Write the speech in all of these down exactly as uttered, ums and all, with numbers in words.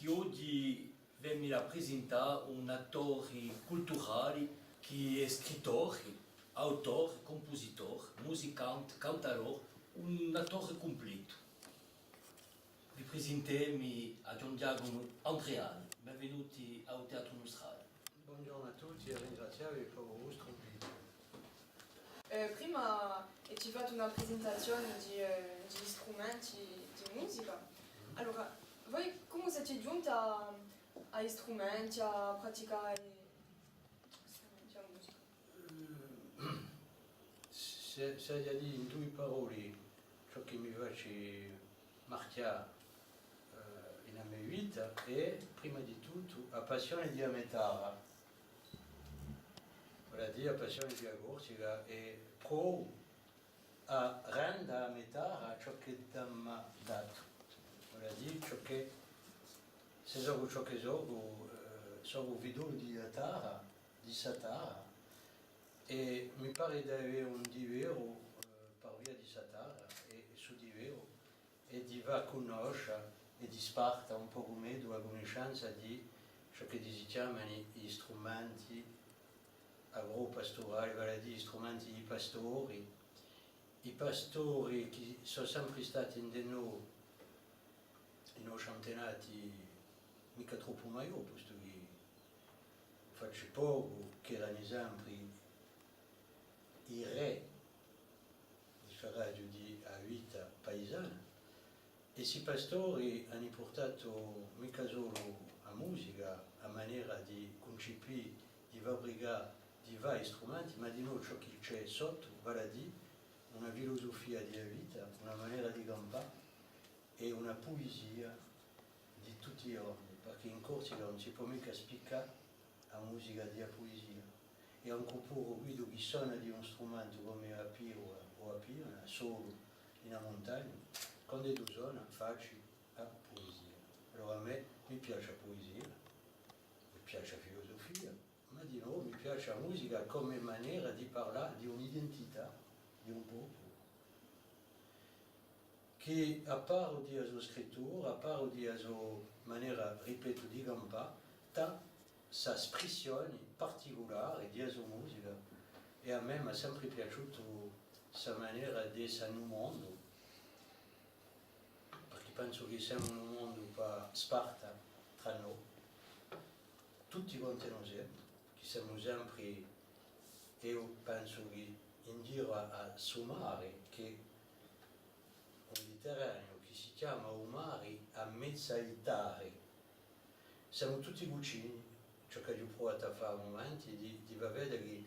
Chì oghji veni à prisintà un attore culturale chì hè scrittori, autore, cumpusitore, musicante, cantadore, un attore cumpletu. Vi prisintemu à Ghjuvan Ghjacumu Andreani. Benvenuti à u Teatru Nustrale. Bonghjornu à tutti è ringraziavvi pà u vostru invitu. Eh, prima aviti fattu una prisentazione di, eh, di i strumenti di musica. Allora, voi cumu site ghjunti à, à i strumenti, à praticà i strumenti, a musica? Eh, s'aghju da dì in dui paroli ciò chì mi faci marchjà, eh, in a me vita hè, prima di tuttu, a passione di a me tarra, vale à dì a passione di a Corsica, è provu à renda a me tarra ciò ch'edda m'hà datu, vale à dì ciò chì, s'è socu ciò chì socu, eh, socu fiddolu di a tarra, di sta tarra, è mi pari d'avè un diveru, eh, par via di sta tarra, è, è stu diveru hè di fà cunnoscia è di sparta un pocu meddu a cunniscenza di ciò chì si chjamani i strumenti agropasturali, vale à dì i strumenti di i pastori, i pastori chì sò sempri stati ind'è no, i nosci antenati, micca troppu maiò, postu chì faci pocu, ch'erani sempri i rè, diceraghju, di a vita paisana. È sti pastori ani purtatu micca solu a musica, a manera di cuncipì, di fabricà, di fà i strumenti, ma dinò ciò chì ci hè sottu, vale à dì una filusufia di a vita, una manera di campà è una puisia di tutti i ghjorni, parchì in Corsica ùn si pò micca spiccà a musica di a puisia. È ancu puru quiddu chì sona di un strumentu cum'è a pirula o a piana, solu in a muntagna, quand'eddu sona, faci a puisia. Allora à mè mi piaci a puisia, mi piaci a filusufia, ma dinò mi piaci a musica cum'è manera di parlà di un'identità di un populu. Chì à paru di a so scrittura, à paru di a so manera, ripetu, di campà, t'hà sta sprissioni particulari di a so musica, è à mè m'hà sempri piaciutu sta manera d'essa in u mondu, parchì pensu chì semu in u mondu pà sparta trà no, tutti quanti no semu, chì semu sempri, eiu pensu chì in ghjiru à, à stu mari, chì u Mediterraniu, chì si chjama u mari à mezza ettari. Semu tutti vicini, ciò ch'aghju pruvatu à fà à mumenti, di, di fà veda chì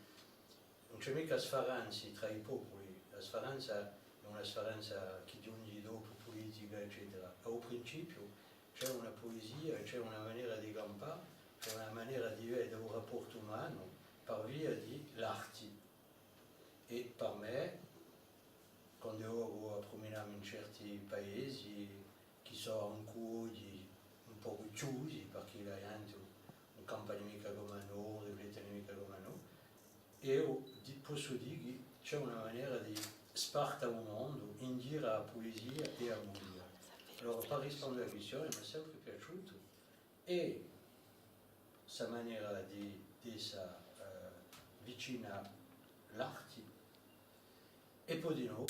ùn ci hè micca sfarenzi trà i populi, a sfarenza hè una sfarenza chì ghjunghji dopu, pulitica, eccetera. À u principiu ci hè una puisia, ci hè una manera di campà, ci hè una manera di veda u raportu umanu par via di l'arti. È par mè, quand'e vocu à pruminà mi in certi paesi, chì sò ancu oghji un pocu chjusi, parchì a ghjenti ùn campani micca cum'è no, ùn riflettini micca cum'è no, eiu di-, possu dì chì ci hè una manera di sparta u mondu in ghjiru à a puisia è à a musica. Allora, par risponda à a quistioni, m'hà sempri piaciutu, è sta manera di, d'essa, eh, vicina à l'arti, è po dinò,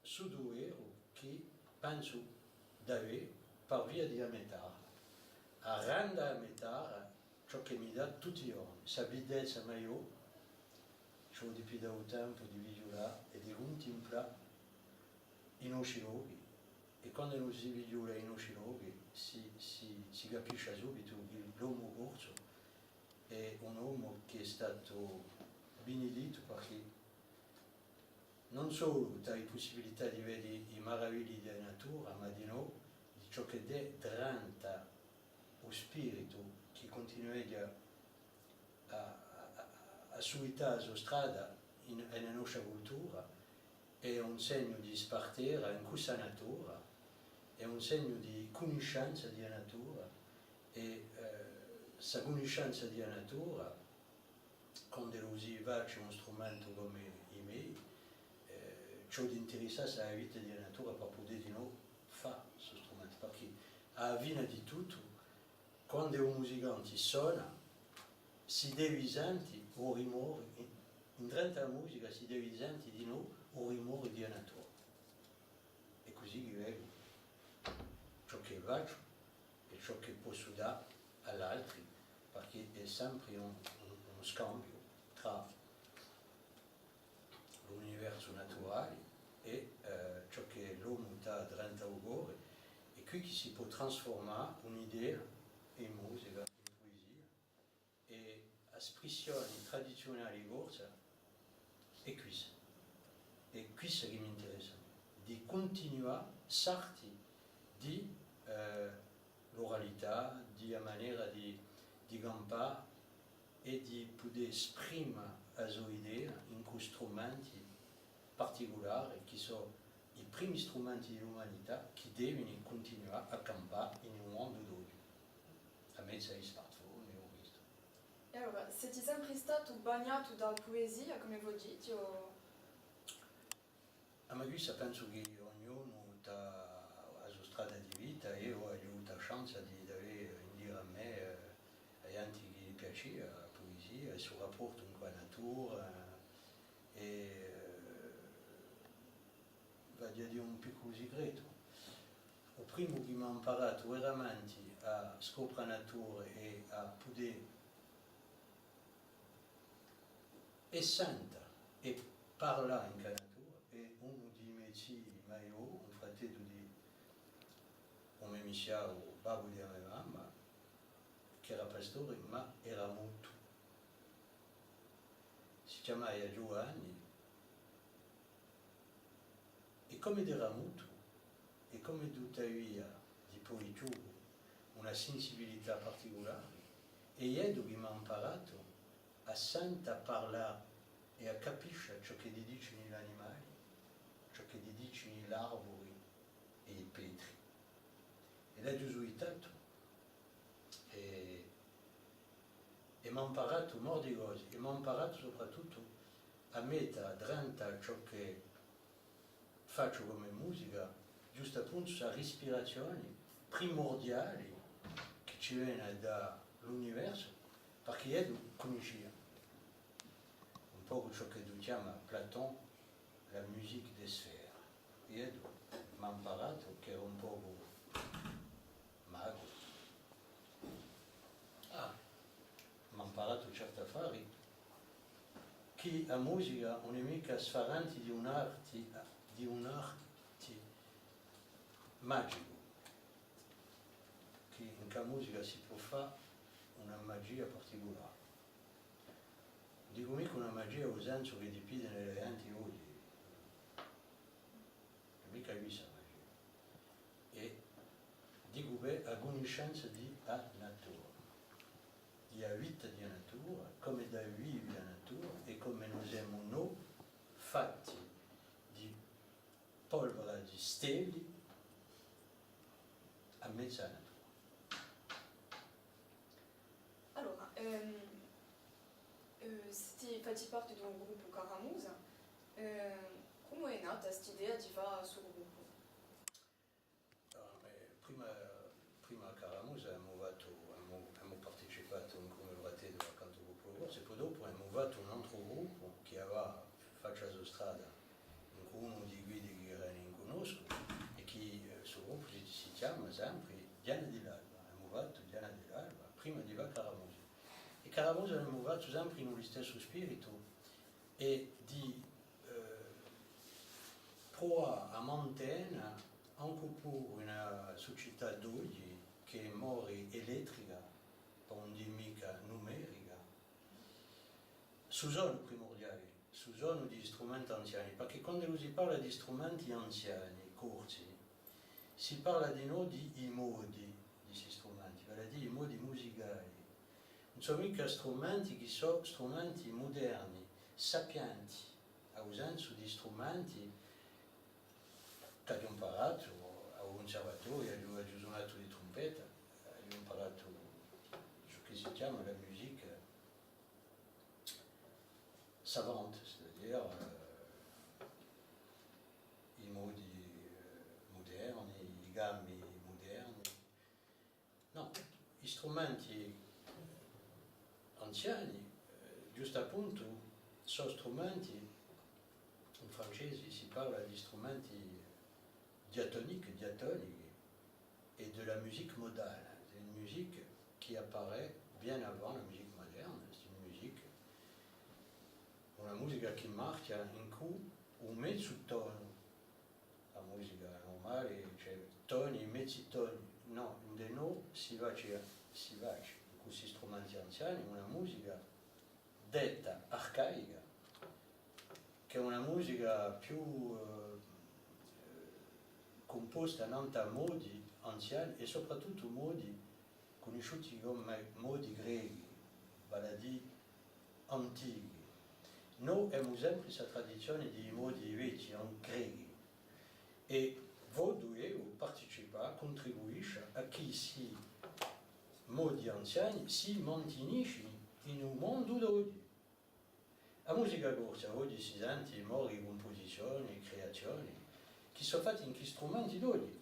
stu duveru chì pensu d'avè par via di a me tarra, à renda a me tarra ciò chì mi dà tutti i ghjorni, sta biddezza maiò, ci voli di piglià u tempu di fighjulà è di cuntimplà i nosci lochi, è quandu ùn si fighjula i nosci lochi, si, si, si capisci subitu chì l'omu corsu hè un omu chì hè statu binidittu, parchì ùn solu t'hà i pussibilità di veda i maravigli di a natura, ma dinò di ciò chì hè drentu u spiritu chì cuntinueghja à, à, à, à suità a so strada in, in a noscia cultura, hè un segnu di spartera incù sta natura, hè un segnu di cunniscenza di a natura, è, eh, sta cunniscenza di a natura, quand'ellu si faci un strumentu cum'è i mei, eh, ci voli d'interessassi à a vita di a natura par pudè dinò fà stu strumentu, parchì à a fina di tuttu, Quandu u musicanti sona, si devi senti u rimori, in, in drentu à a musica si devi senti dinò u rimori di a natura. È cusì chì vecu ciò chì facciu è ciò chì possu dà à l'altri, parchì hè sempri un, un, un scambiu trà l'universu naturali è, eh, ciò chì l'omu t'hà drentu à u cori, è quì chì si pò trasfurmà un'idea in musica, in puesia, è a sprissioni tradiziunali corsa hè quissa. Hè quissa chì m'interessa, di cuntinuà sarti di, eh, l'uralità, di a manera di, di campà è di pudè sprima a so idea incù strumenti particulari, chì sò i primi strumenti di l'umanità, chì devini cuntinuà à campà in u mondu d'oghji, à mezu à i smartphone è u restu. È allora, seti sempri statu bagnatu da a puesia, cum'è vo diti, o? Ah, ma quissa pensu chì ognunu t'hà a so strada di vita, è eiu aghju avutu a chance di, d'avè in ghjiru à mè, eh, a ghjenti chì li piacia a puesia, è u so rapportu cù a natura, eh, è, eh, v'aghju à dì un picculu sicretu. U primu chì m'hà amparatu veramenti à scopra a natura è à pudè è senta è parlà incù a natura, è unu di i me zii maiò, un frateddu di u me missiavu, babbu di a me mamma, chì era pastore, ma era mutu. Si chjamaia Ghjuvanni, è cum'eddu era mutu, è cum'eddu t'avia, dipoi chjucu, una sinsibilità particulari, hè eddu chì m'hà amparatu à senta parlà è à capiscia ciò chì ti dicini l'animali, ciò chì ti dicini l'arburi è i petri. È l'aghju suitatu. È, è m'hà amparatu molti cosi, è m'hà amparatu soprattuttu à metta drentu à ciò chì facciu cum'è musica, ghjustappuntu, sta rispirazioni primurdiali chì ci veni da l'universu, parchì eddu cunniscia un pocu ciò ch'eddu chjama Platon la musique des sphères. Eddu m'hà amparatu chì era un pocu magu. Ah, m'hà amparatu certi affari, chì a musica ùn hè micca sfarenti di un'arti, di un'arti magicu, chì incù a musica si pò fà una magia particulari. Dicu micca una magia in u sensu chì ti piddini e ghjenti oghji, micca quissa a magia. È dicu bè a cunniscenza di a natura, di a vita di a natura, cum'edda vivi a natura è cum'è no semu no fatti di polvara di steli à mezu à a natura. Allora, ehm, eh, seti, feti parti d'un gruppu Caramusa, ehm, cumu hè nata st'idea di fà stu gruppu? Ah, eh, prima, prima Caramusa emu fattu, emu, emu participatu incù u me frateddu à Cantu Populu Corsu, è po dopu emu fattu un antru gruppu chì avia facciu a so strada incù unu di quiddi chì erani incù noscu, è chì, eh, stu gruppu si, si chjama sempri Diana di l'Alba, emu fattu Diana di l'Alba, prima di fà Caramusa. È Caramusa l'emu fattu sempri in u listessu spiritu, è di, eh, pruvà à mantena, ancu puru in a sucità d'oghji, chì hè mori elettrica, pà ùn dì micca numerica, stu sonu primurdiali, stu sonu di i strumenti anziani, parchì quand'ellu si parla di strumenti anziani, corsi, si parla dinò di i modi di sti strumenti, vale à dì i modi musicali. Ùn sò micca strumenti chì sò strumenti muderni, sapienti, à u sensu di strumenti ch'aghju amparatu à u cunservatoriu, aghju, aghju sunatu di trumpetta, aghju amparatu ciò chì si chjama la musique savante, c'est-à-dire, euh, i modi, euh, muderni, i gambi muderni. Nò, i strumenti Strumenti, eh, anziani, eh, ghjustappuntu, sò strumenti, in francesi si parla di strumenti diatonichi, diatonichi, et de la musique modale. C'est une musique qui apparaît bien avant la musique moderne. C'est une musique, una musica chì marchja incù un mezu tonu. A musica nurmale, ci hè toni, mezi toni. Nò, ind'è no si face, si face, cù sti strumenti anziani, una musica detta arcaica, chì hè una musica più, eh, cumposta nant'à modi anziani è soprattuttu modi cunnisciuti cum'è modi grechi, vale à dì antichi. Noi avemu sempri sta tradizioni di i modi vechji, an-, grechi, è vogliu eiu participà, cuntribuiscia à chì sti modi anziani si mantiniscini in u mondu d'oghji. A musica corsa oghji si senti mori cumpusizioni, criazioni, chì sò fatti in chì strumenti d'oghji,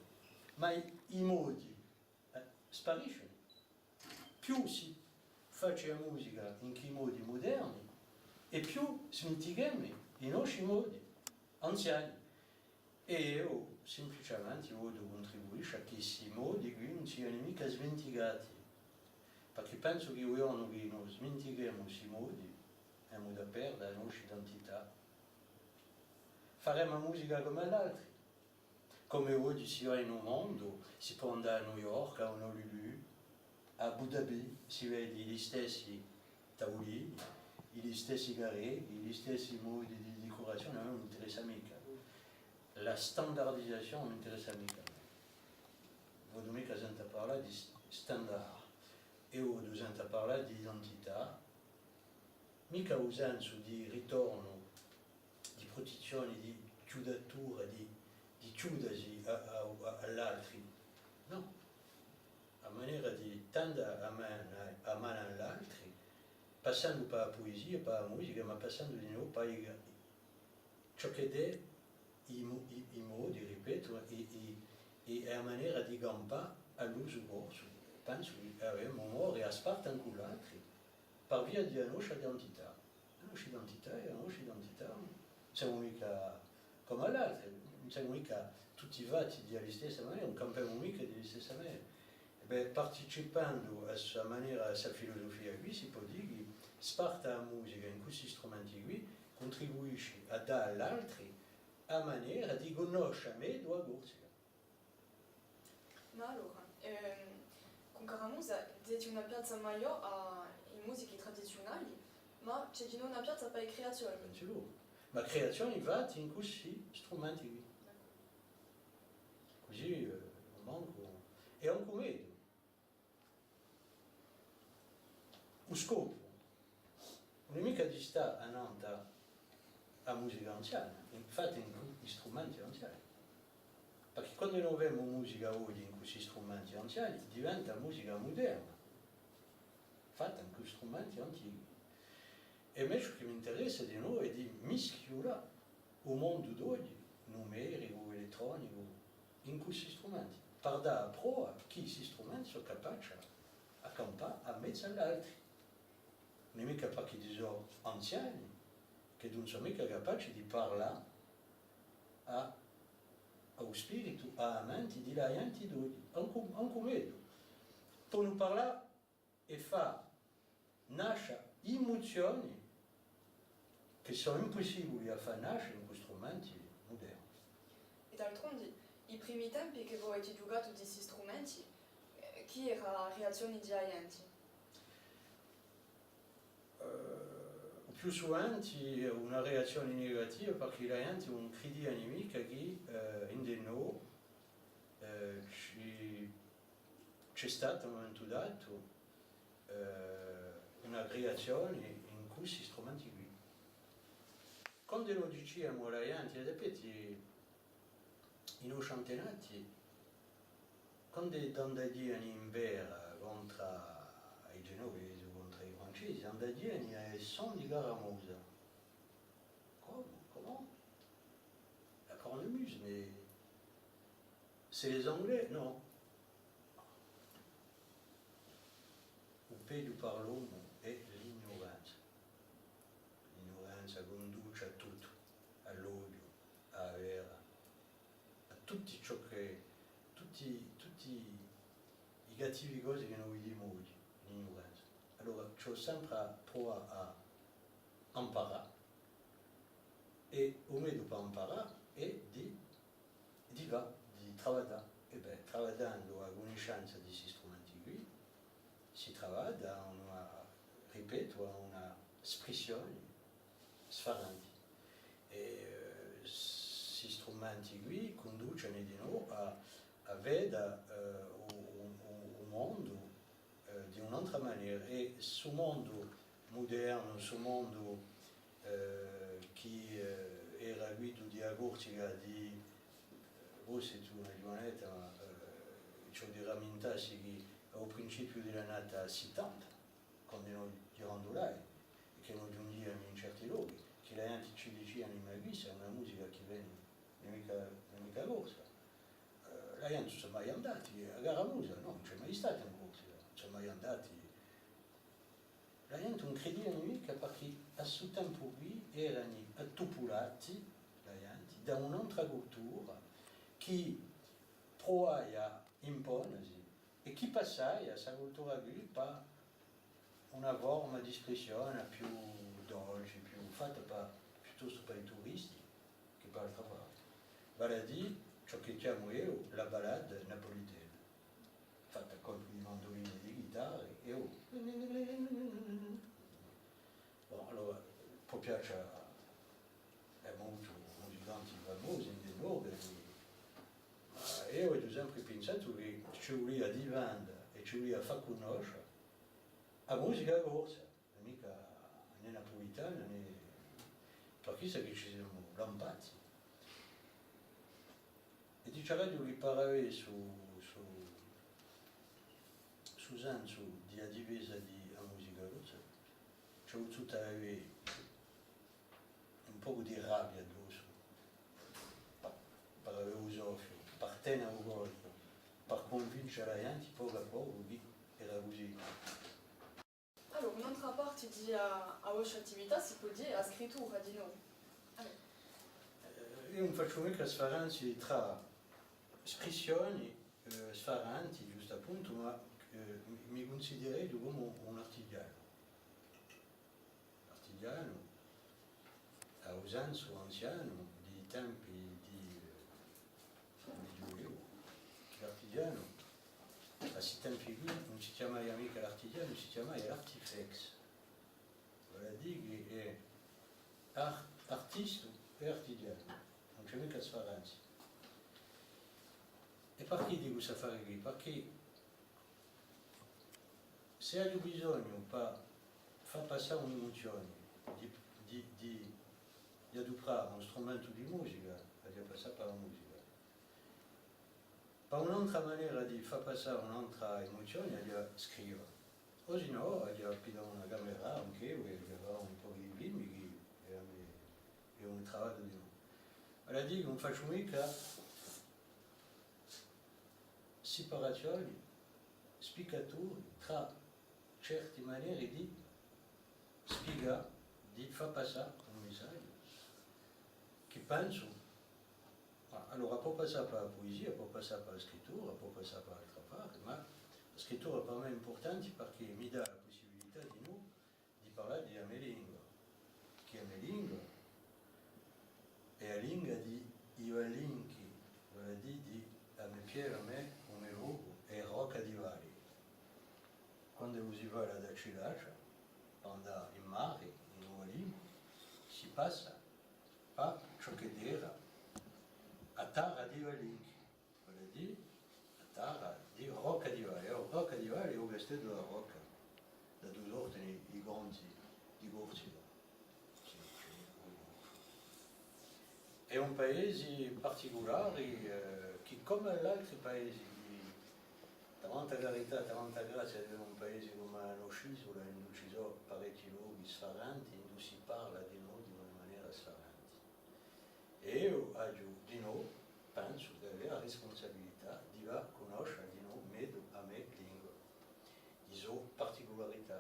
ma i, i modi, eh, spariscini. Più si face a musica in chì modi muderni, è più smintichemu i nosci modi anziani. È eiu simpliciamenti vogliu cuntribuiscia à chì sti modi quì ùn siani micca sminticati, parchì pensu chì u ghjornu chì no smintichemu sti modi, emu da perda a noscia identità. Faremu a musica cum'è l'altri. Cum'è oghji si và in u mondu, si pò andà à New York, à Honolulu, à Abu Dhabi, si vedi i listessi tavulini, i listessi carrelli, i listessi modi di dicurazioni, à mè ùn m'interessa micca. A standardizazioni ùn m'interessa micca. Vogliu micca senta parlà di s-, standard. Eiu vogliu senta parlà d'identità, micca u sensu di ritornu, di prutezzioni, di chjudatura, di, di chjudasi à, à, à, à l'altri. Nò. A manera di tenda a man-, a manu à l'altri, passendu pà a puesia, pà a musica, ma passendu dinò pà i, ciò ch'eddu hè i mo-, i, i modi, ripetu, è, è, è a manera di campà à l'usu corsu. Pensu chì avemu à mori à sparta cù l'altri, par via di a noscia identità. A noscia identità hè a noscia identità. Ùn semu micca cum'è l'altri, ùn semu micca tutti fatti di a listessa manera, ùn campemu micca di a listessa manera. È bè, participendu à sta manera, à sta filusufia quì, si pò dì chì sparta a musica in quisti strumenti quì cuntribuisci à dà à l'altri a manera di cunnoscia megliu a Corsica. Ma allora, ehm, cun Caramusa deti una piazza maiò à i musichi tradiziunali, ma ci hè dinò una piazza pà i criazioni. Pensu. Ma criazioni fatti in quisti strumenti quì. D'accordu. Cusì, eh, mancu, è ancu megliu. U scopu ùn hè micca di stà annantu à a musica anziana, infatti in cu-, i strumenti anziani. Perchè quandu no avemu musica oghji in quisti strumenti anziani, diventa musica muderna, fatta in quei strumenti antichi. È a mè ciò chì m'interessa dinò hè di mischiulà u mondu d'oghji, numericu, elettronicu, in quisti strumenti, par dà a prova chì sti strumenti sò capaci à campà à mezu à l'altri. Ùn hè micca parchì sò anziani, chì ùn sò micca capaci di parlà à, à u spiritu, à a menti di a ghjenti d'oghji, ancu, ancu megliu. Ponu parlà è fà nascia emuzioni chì sò impussibuli à fà nascia cù strumenti muderni. È d'altrondi, i primi tempi chì vo avete ghjucatu di sti strumenti, eh, chì era a reazzioni di a ghjenti? Eh, u più suventi una reazzioni negativa, parchì a ghjenti ùn cridiani micca chì, eh, ind'è no, eh, ci ci hè stata à un mumentu datu, eh, una criazioni in quisti strumenti quì. Quandu no diciamu à a ghjenti, eh, sapeti, i nostri antenati, quandu andaghjiani in guerra contr'à i Genovesi o contr'à i Francesi, andaghjiani à i soni di Caramusa. Comment ? Comment ? La cornemuse, mais c'est les Anglais, non. Peghju per l'omu hè l'ignuranza. L'ignuranza cunduce à tuttu, à l'odiu, à a guerra, à tuttu ciò chì, tutti, tutti i cattivi cosi chì no vidimu oghje, l'ignuranza. Allora, ci hè sempre à pruvà à amparà, è u medu per amparà hè di, di fà, di travaddà. È bè, travaddandu a cunniscenza di sti strumenti quì, si travadda à una, ripetu, à una sprissioni sfarenti. È, eh, sti strumenti quì cunducenu dinò à, à veda, eh, u, u, u, u mondu, eh, di un'antra manera. È stu mondu mudernu, stu mondu, eh, chì, eh, era quiddu di a Corsica di, eh, voi site una ghjuvanetta, ma, eh, ci hè da rammintassi chì à u principiu di l'annata sittanta, quandu no ghjirandulai, è chì no ghjunghjiami in certi lochi, chì a ghjenti ci diciani: «Ma quissa hè una musica chì veni, ùn hè micca, ùn hè micca corsa.» Eh, a ghjenti ùn sò mai andati, a caramusa, nò, ùn ci hè mai stata in Corsica, ùn sò mai andati. A ghjenti ùn cridiani micca, parchì à stu tempu quì erani attupulati, a ghjenti, da un'antra cultura chì pruvaia à imponesi è chì passaia sta cultura quì pà una forma d'espressione più dolce, più fatta pà, piuttostu pà i turisti chè pà altra parte. Vale à dì ciò chì chjamu eiu la ballade napolitaine, fatta à colpi di mandulini è di ghitarri, è oh. Bon, allora, pò piace à, à molti musicanti famosi in u nord, ma eiu aghju sempre pinsatu chì ci vulia difenda è ci vulia fà cunnosce a musica corsa, micca nè napulitana, nè, parchì sà chì ci simu lampati. È diciaraghju chì per avè stu, stu, stu sensu di a difesa di a musica corsa, ci hè vulsutu avè un pocu di rabbia addossu, per, per avè u soffiu, per tena u colpu, per cunvince a ghjenti pocu à pocu chì era cusì. Allora, un'antra parti di a, a vostra attività, si pò dì, hè a scrittura dinò. Allora. Eh, eiu ùn facciu micca sfarenzi trà sprissioni, eh, sfarenti, ghjustappuntu, ma, eh, mi, mi cunsidereghju comu un artighjanu. Artighjanu, à u sensu anzianu di i tempi di, eh, di Ghjuliu, l'artighjanu, à sti tempi quì, ùn si chjamaia micca l'artighjanu, si chjamaia l'artifex. Vale à dì chì hè ar-, artistu è artighjanu, ùn ci hè micca sfarenzi. È parchì dicu st'affari quì? Parchì s'è aghju bisognu pà fà passà un'emuzioni, di, di, di, di aduprà un strumentu di musica, aghju da passà pà a musica. Pà un'antra manera di fà passà un'antra emuzioni, aghju da scriva. O sinnò, aghju da piddà una camera, ancu eiu, è aghju da fà un pocu di filmi, chì hè a me, hè un travagliu dinò. Vale à dì chì ùn facciu micca siparazioni, spiccaturi trà certi maneri di spiegà, di fà passà un missaghju chì pensu, ma, allora, pò passà pà a puesia, pò passà pà a scrittura, pò passà pà altra parte, ma a scrittura per mè hè impurtanti parchì mi dà a pussibilità dinò di parlà di a me lingua, chì a me lingua hè a lingua di i Valinchi, vale à dì di a me pierra, a me, u me locu, hè Rocca di Vali. Quandu si và da Cilaccia, quandu in mari, in u Valincu, si passa pà ciò ch'ella era a tarra di i Valinchi. Vale à dì, a tarra di Rocca di Vali, o Rocca di Vali, o Casteddu di a Rocca, da duve sortini i conti di Corsica. Sì, sì. Hè un paesi particulari, eh, chì, cum'è l'altri paesi di, tanta carità, tanta grazia, avè un paesi cum'è a nostra isula, induve ci sò parechji lochi sfarenti, induve si parla dinò d'una manera sfarenti. È eiu aghju dinò, pensu, d'avè a rispunsabilità di fà cunnoscia dinò megliu a me lingua, i so particularità.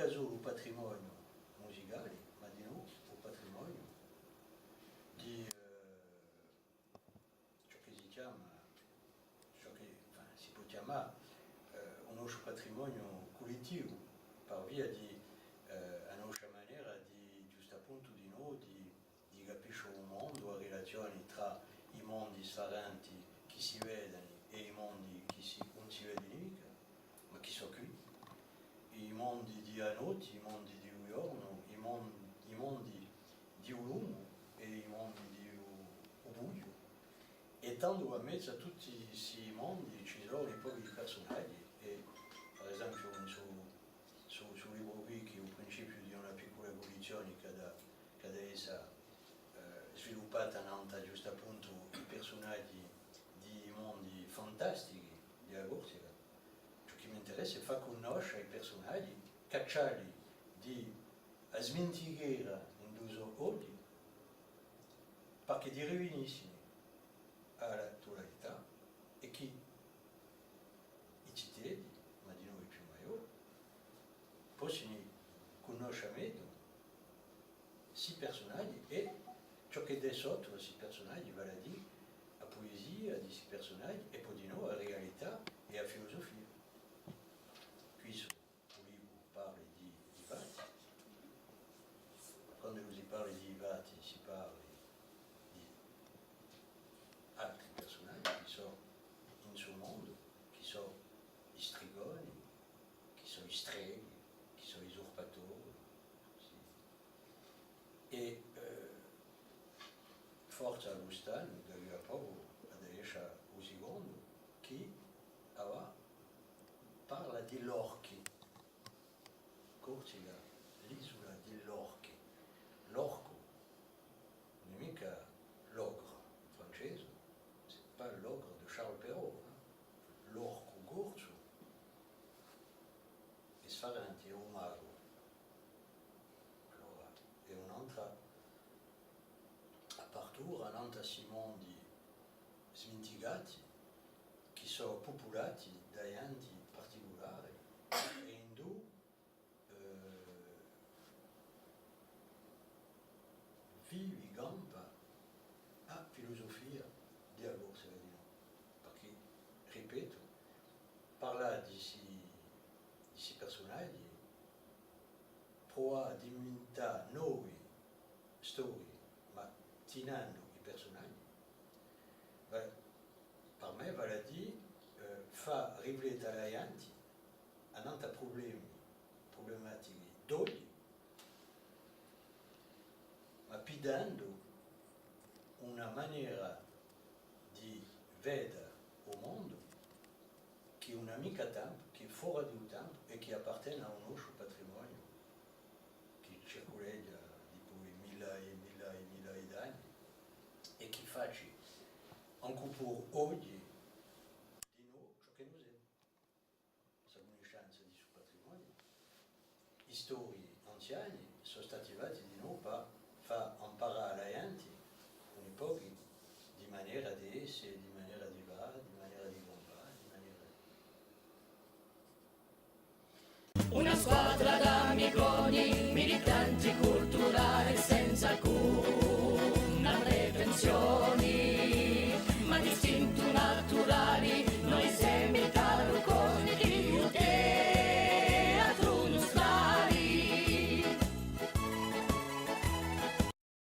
Micca solu u patrimoniu musicali, ma dinò u patrimoniu di, eh, ciò chì si chjama, ciò chì, enfin, si pò chjamà, eh, u nostru patrimoniu cullittivu, par via di, eh, a nostra manera di, ghjustappuntu, dinò, di, di capisce u mondu, a rilazioni trà i mondi sfarenti chì si vedini è i mondi chì si, ùn si vedini micca, ma chì sò quì. I mondi di a notti, i mondi di u ghjornu, i mon-, i mondi di u lumu è i mondi di u, u bughju. È tandu à mezu à tutti sti mondi ci sò i propri persunaghji, è, par esempiu, in su, su, su libru quì, chì hè u principiu di una piccula evulizioni chì hà da, chì hà da essa, eh, sviluppata nant'à ghjustappuntu i persunaghji di i mondi fantastichi di a Corsica. Ciò chì m'interessa hè fà cunnoscia i persunaghji, caccialli di a smintichera induva sò oghji, parchì di rivinissini à l'attualità è chì i ziteddi, ma dinò i più maiori, possini cunnoscia megliu sti persunaghji è ciò chì hè sottu à sti persunaghji, vale à dì a puesia di sti persunaghji è po dinò a realità è a filusufia. Quì sò u libru parla di, di i fati. Quandu si parla di i fati, si parla di altri persunaghji chì sò in su mondu, chì sò i strigoni, chì sò i streghi, chì sò i usurpatori, cusì. È, eh, forse à quist'annu, da quì à pocu, hà da escia u sicondu, chì avà parla di l'orchi. Corsica, l'isula di l'orchi. L'orcu, ùn hè micca l'ogre in francese, c'est pas l'ogre de Charles Perrault, hein. L'orcu corsu hè sfarenti, hè u magru. Allora, hè un'antra apartura, nant'à sti mondi sminticati, chì sò pupulati da ghjenti particulari, è induva, eh, vivi, campa a filusufia di a Corsica dinò. Parchì, ripetu, parlà di sti, di sti persunaghji, pruvà à invintà novi storii, ma tinendu i persunaghji, va-, par mè vale à dì, eh, fà rifletta a ghjenti annant'à prublemi, prublematichi d'oghji, ma pidendu una manera di veda u mondu chì ùn hà micca tempu, chì hè fora di u tempu è chì apparteni à u nostru patrimoniu, chì circuleghja dipoi millaia è millaia è millaia d'anni è chì faci ancu puru oghji dinò ciò chì no semu. Sta cunniscenza di stu patrimoniu, i storii anziani sò stati fatti dinò pà fà amparà à a ghjenti, uni pochi,